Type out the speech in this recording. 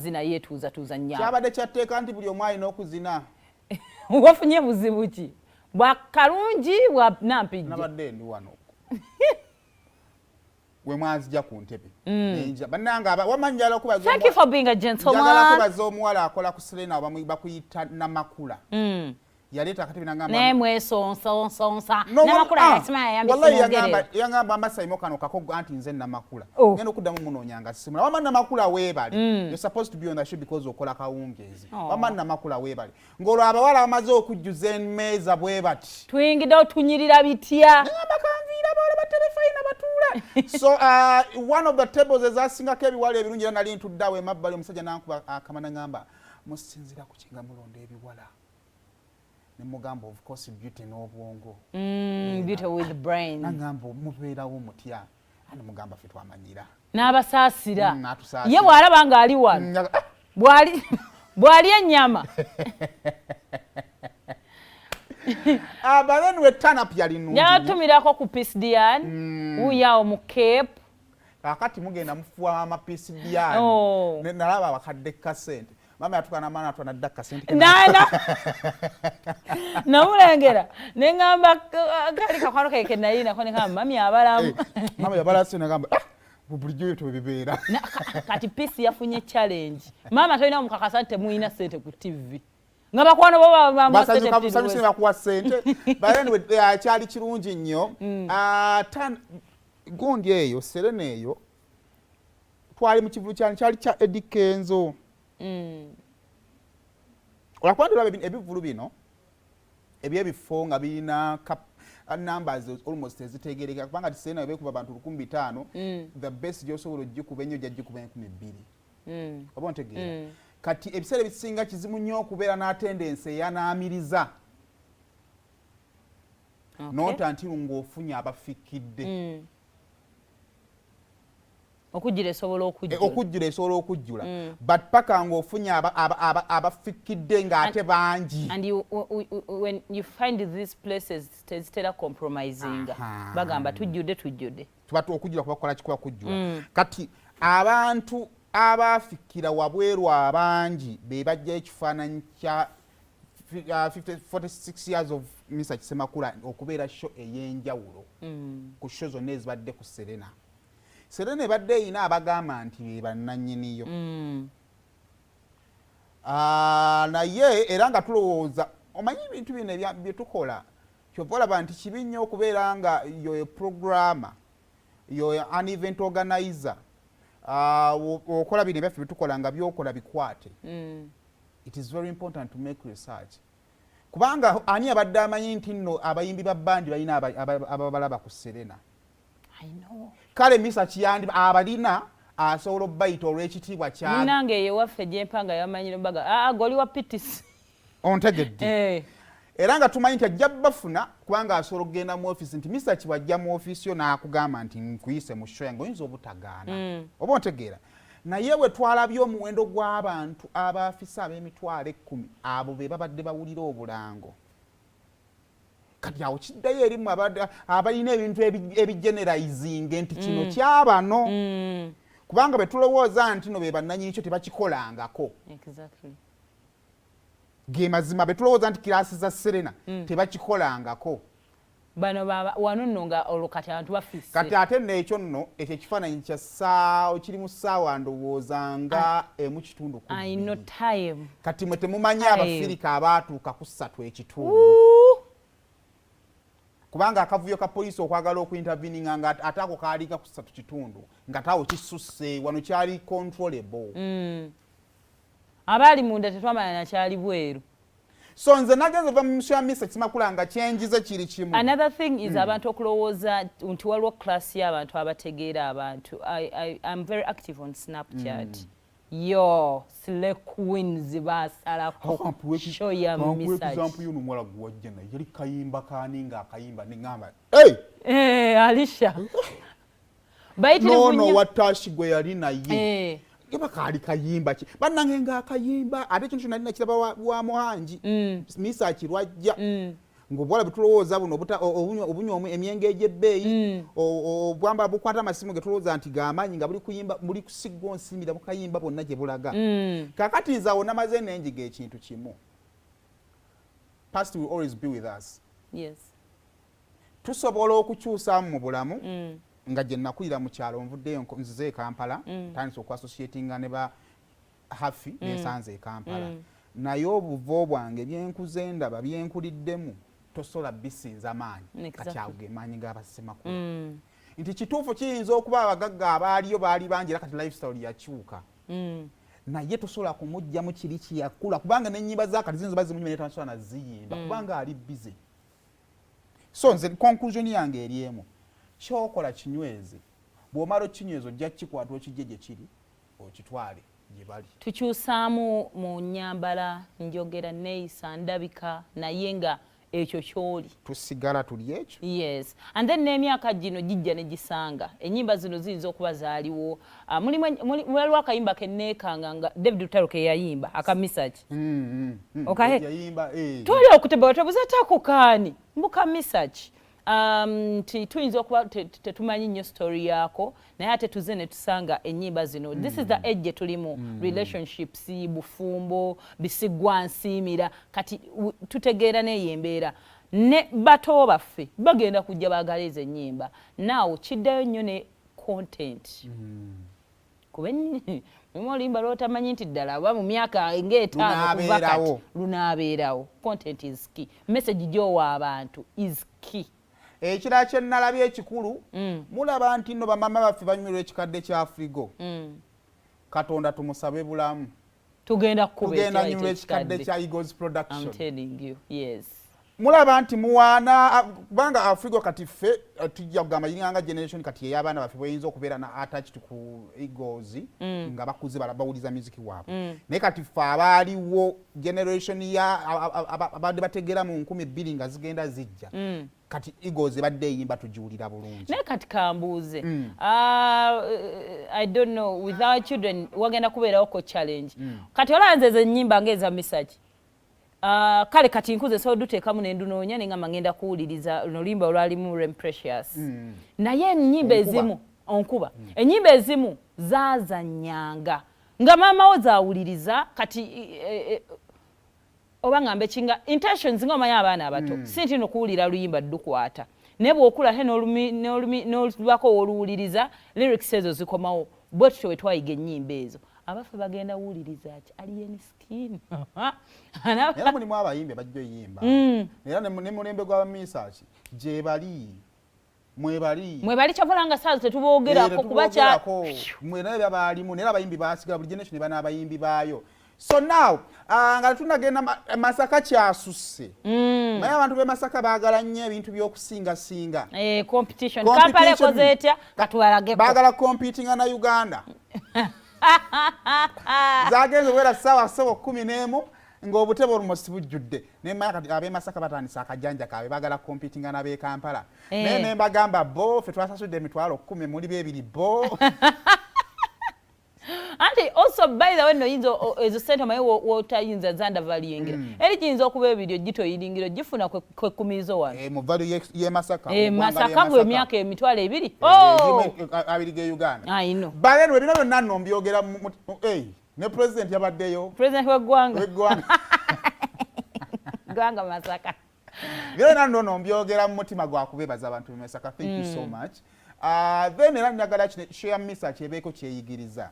Zina yetuuzatuuza nnyo. Kyabadde kyatteeka nti buli omu alina okuzina. Wafunye buzibu ki? Bwa Kalungi, bwa Nampijja? Nabadde ndi wano we mwanzija ku ntebe. Nenja bannange wamma njagala okubaza Thank you for being a gentleman. Njagala kubaza omuwala akola ku Serena, bakuyita Namakula. Yaleeta akatebe nangamba Naye mwesonsonsonsa. No, Namakula. Yasimaya wallahi. Yambise. Yangamba amasaimo kano kako anti nze Namakula. Oh. Ngenda okuddamu munoonya nga simula. Wamma Namakula weebale. You're supposed to be on the show because okola kawungeezi. Oh. Wamma Namakula weebale. Ng'olwo abawala bamaze okujjuza emmeeza bwe bati. Tuyingiddewo, tunyirira bitya. Ngamba kanviira abawala ba terefayina batuula. So one of the tables ezasingako ebiwala ebirungi, era nali ntuddeawo emabbali, omusajja nankuba akama nangamba, "Musinziira ku kinga mulonda ebiwala?" Ne mugamba, "Of course, beauty n'obwongo." Beauty with brains. Nangamba, "Mubeerawo mutya?" Ani mugamba, "Ffe twamanyira." N'abasaasira. N'atusaasira. Ye bw'alaba ng'ali wano, bw'ali bw'ali ennyama. Ah, but then we turn up yali nnungi nnyo. Yatumirako ku Peace Dian wuuyo awo mu Cape. Kaakati mugenda mufuwa ama Peace Dian. Oh. Nalaba abakadde kasente, maama yatuka namaana atwa nadda kasente ke. Nana namulengera neŋŋamba kali kakwano keke nali nako, neŋŋamba, "Mami abalamu?" Eh, maama yabalase nagamba, "Ah, bulijjo ebyo tebibeera." Kati Peace yafunye challenge. Maama tolina mukakasa nti temulina sente ku TV nga bakwano bo. Basanyuka busanyusi ne bakuwa sente. But anyway, kyali kirungi nnyo. Ah, gundi eyo Serena eyo twali mu kivulu kyali kyali kya Eddy Kenzo. Olwakuba nti olaba ebivulu bino ebyebifo nga birina numbers almost ezitegereka, kubanga ti Serena bekuba abantu 5,000, the best gyosobola ogikuba ennyo gyagikuba 2,000. Oba ontegeera? Kati ebiseera ebisinga kizibu nnyo okubeera n'attendance eyanaamiriza, not until ng'ofunye abafikkidde. Okujjula esobola okujjula. Okujjula esobola okujjula, but paka ng'ofunye abafikkidde ng'ate bangi. And you, when you find these places tezitera compromisinga. Bagamba tujjudde, tujjudde. Tuba okujjula kuba kukola kikuba kujjula. Kati abantu abafikkira wabweru abangi be bajjayo ekifaananyi kya 46 years of Mr Kisemakula okubeera show ey'enjawulo ku show zonna ezibadde ku Serena. Serena ebadde eyina abagamba nti be bannannyiniyo. Ah, naye era nga tulowooza, omanyi ebintu bino bye tukola, kyova olaba nti kibi nnyo okubeera nga yoyo programmer, yoyo an event organizer. Ah, okola bino ebyaffe byetukola nga byokola bikwate. It is very important to make research, kubanga ani abadde amanyi nti nno abayimbi ba bandi balina ababalaba ku Serena? I know. Kale misa kiyandi abalina asobola obbayita olw'ekitiibwa kya Munange eyo ewaffe gyempanga yamanyire baga, aa, goli wa PTC. Ontegedde? Eh. Era nga tumanyi nti ajja bafuna, kubanga asobola okugenda mu ofiisi nti misa kibwajja mu ofiisi yo n'akugamba nti nkuyise mu show yange, oyinza obutagaana. Oba ontegeera? Naye bwe twalabye omuwendo gw'abantu abaafisa ab'emitwalo 10, abo be babadde bawulira obulango. Kati awo kiddayo erimu abalina ebintu ebigeneralizing nti kino kyabano, kubanga bwe tulowooza nti no be bannanyini kyo tebakikolangako. Ge mazima, be tulowooza nti class za Serena tebakikolangako. Bano baba wano nno nga olwo kati abantu bafisse. Kati ate nno ekyo nno ekyo ekifaananyi kya ssaawa kiri mu ssaawa ndowooza nga 1.5 ku I know. 2. Time. Kati mwe temumanyi Time. Abafirika abaatuuka ku 3.5, kubanga akavuyo ka poliisi okwagala okuinterveninga nga ate ako kaalinga ku 3.5, nga taawo kisusse wano kyali controllable. Abaali munda tetwamanya nakyali bweru. So nze nagenza ova mu ya misa Kisemakula nga kyenjize kiri kimu. Another thing is abantu okulowooza nti waliwo class y'abantu abategeera abantu. I'm very active on Snapchat. Yo slay queens basalako show ya example Misach. Yono omuwala gwewajja naye yali kayimba kaani ng'akayimba neŋŋamba, "Hey!" Eh, Alisha bayitirivu Noono nnyo. Watashi gwe yali naye eba kaali kayimba ki bannange ng'akayimba, ate ekintu kyonna nali nakiraba wa muhangi Misaki lwajja. Ngaobuwala bwetulowooza buno obunywa emyenge egy'ebbeeyi, obwamba bukwata amasimu getulowooza nti gamaanyi, nga buli kuyimba, buli kusigwa onsiimira bukayimba bwonna gye bulaga. Kakati nze awo namaze nenjiga ekintu kimu: past will always be with us. Tusobola okukyusaamu mu bulamu. Nga gye nakulira mu kyalo, nvuddeyo, nzize e Kampala, ntandise okuassociatinga ne ba hafi nensanze e Kampala, naye obuvo bwange, byenkuze ndaba, byenkuliddemu, tosobola bisinza maanyi. Kati ago ge maanyi g'abassemakula, nti kituufu kiyinza okuba abagagga abaaliyo baali bangi, era kati lifestyle yakyuka, naye tosobola kumuggyamu kiri kyeyakula, kubanga n'ennyimba zakati ziyinza oba zimunyuma, naye tasobola naziyimba kubanga ali busy. So nze conclusion yange eri emu: kyokola kinyweze. Bw'omala okinyweza, ojja kikwata okijje gye kiri, okitwale gye bali. Tukyusaamu mu nyambala, njogera, neeyisa, ndabika, naye nga ekyo kyoli. Tusigala tuli ekyo. Yes, and then n'emyaka gino gijja ne gisanga ennyimba zino ziyinza okuba zaaliwo. Ah, mulimu waliwo akayimba kenneekanga nga David Lutalo ke yayimba, akamisaki. Okay. Yayimba, eh. Twali okuteba tebuza takukaani mbuka misaki, nti tuyinza okuba tetumanyi nnyo story yaako, naye ate tuze ne tusanga ennyimba zino. This is the age gye tulimu, relationships, bufumbo, bisigwa nsiimira. Kati tutegeera n'eyo embeera, ne bato baffe bagenda kujja baagala ezo ennyimba. Now kiddayo nnyo ne content, kuba mulimu oluyimba lwotamanyi nti ddala oba mu myaka ng'etaano kuva kati Lunaabeerawo. Lunaabeerawo. Content is key, message gy'owa abantu is key. Ekirala kye nalabye ekikulu, mulaba nti nno bamama baffe banyumirwa ekikadde kya Afrigo. Katonda tumusabe bulamu. Tugenda kukuba. Tugenda ekyo nyumirwa ekikadde ekikadde kya Eagles I'm Production. telling you, yes. Mulaba nti muwaana, kubanga Afrigo kati ffe, tujja kugamba yinganga generation kati ey'abaana baffe bweyinza okubeera na attached ku Eagles, nga bakuze bawuliza music waabwe. Naye kati ffe abaaliwo generation ya abadde bategeera mu 2000 nga zigenda zijja, kati Eagles ebadde eyimba tugiwulira bulungi. Naye kati kambuuze. Ah, I don't know, with our children wagenda kubeerawoko challenge. Kati olaba nze ezo ennyimba ng'eza misaki. Ah, kale kati nkuze sobola duteekamu nendunoonya nengamba ngenda kuwuliriza luno oluyimba olwalimu Rem Precious, naye ennyimba Onkuba. ezimu onkuba, ennyimba ezimu zaazannyanga nga maama wo zaawuliriza. Kati oba ngambe kinga intentions, nga omanyi abaana abato, si nti no kuwulira luyimba ddukwata, naye bw'okula ate n'olubako w'oluwuliriza, lyrics ezo zikomawo. Bwe tutyo bwe twayiga ennyimba ezo. Abaffe bagenda wuwuliriza ki? Alien Skin. Era mulimu abayimbi bajja oyimba, era ne mulembe gw'abamisaki gye bali, mwebali. Mwebali, kyavula nga saazi tetuboogerako kuba kya mwena ebyo baalimu, naye abayimbi basigala, buli generation eba n'abayimbi baayo. So now, nga tunagenda Masaka kyasusse, naye abantu b'e Masaka baagala nnyo ebintu by'okusingasinga. Eh, competition. Kampala ekoze etya? Katubalageko. Baagala competinga na Uganda. Zagenze okubeera ssaawa sebo 11 ng'obutebe olumosi bujjudde. Nemanya kati ab'e Masaka batandise akajanja kaabwe, baagala competinga n'ab'e Kampala. Naye ne mbagamba bo, ffe twasasudde 100,000, muli bebiri bo. Anti also, by the way, noyinza ezo sente omanyi wotayinza zandavalyingira, eri giyinza okuba ebiri ogitoyiringira ogifuna kwekumizo wano. Eh, mu value y'e Masaka. Eh, mu ggwanga Masaka ly'e gwe Masaka. Emyaka 20,000. Eh, Oh! 2 ge Uganda. I know. But bino byonna nno mbyogera ne president yabaddeyo. President w'eggwanga. W'eggwanga. Ggwanga Masaka. Bino byonna nno mbyogera mu mutima gwa kubeebaza abantu b'e Masaka. Thank you so much. Then era njagala kino share misa kyebeeko kyeyigiriza.